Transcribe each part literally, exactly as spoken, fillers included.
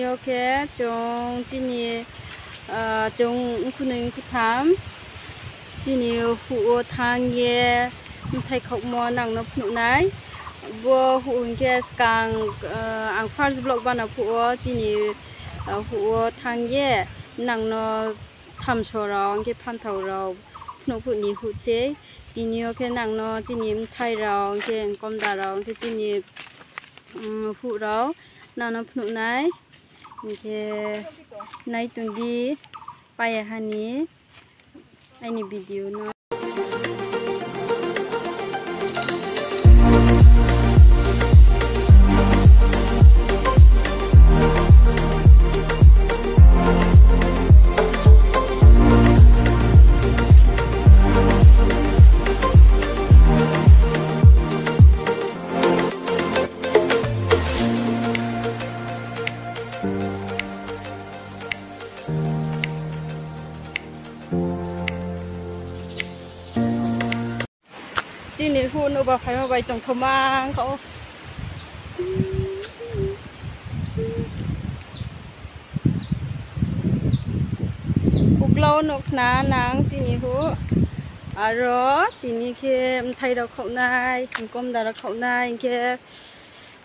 Khe chung chini, ah, chung mkhunoi mkhutham chini huh wo thanng ye bthai khaohmo nang no phnuh nai. Bo huh hing khe skang, ah, ang first vlog bana phuh wo chini, ah, huh wo thanng ye nang no thamso rao hing khe phanthao rao phnuh phuh ni huh sei. Tini yo khe nang no chini bthai rao hing khe komda rao hing khe chini, um, huh rao nang no phnuh nai. Hing khe nai tong di, paiye ha ni aini video no. Chini huh no ba phaimo bai tongthaoma ong kha ou. Uklau nuh khna nang chini huh. Aro tini khe bthai rao khaoh nai, komda rao khaoh nai, hing khe,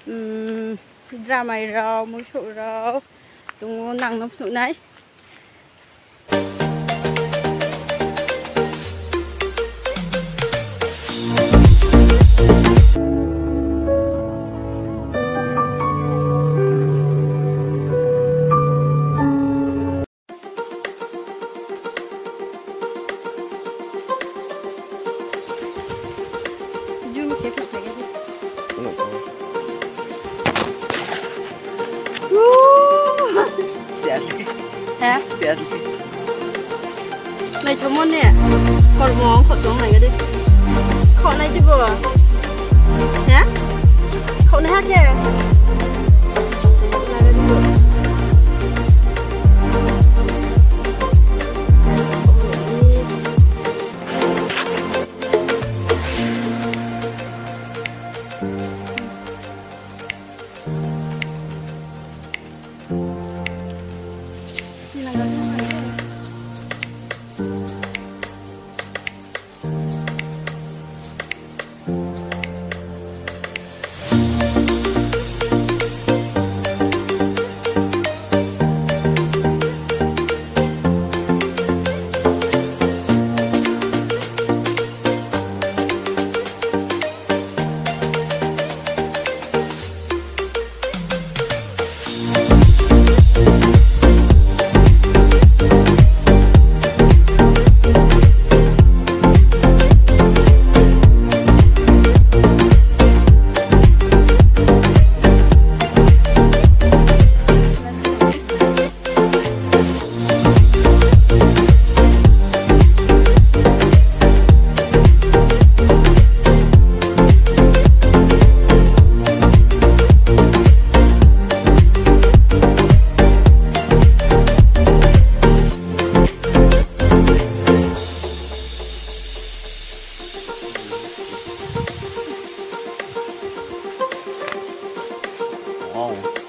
um, dramai rao, muisouh rao tong ou, nang no phnuh nai. He? Naithaomo ne. Kormo ong kho tong nai di. Khaoh nai di bo. He? Khaoh nai ha khe. Wow.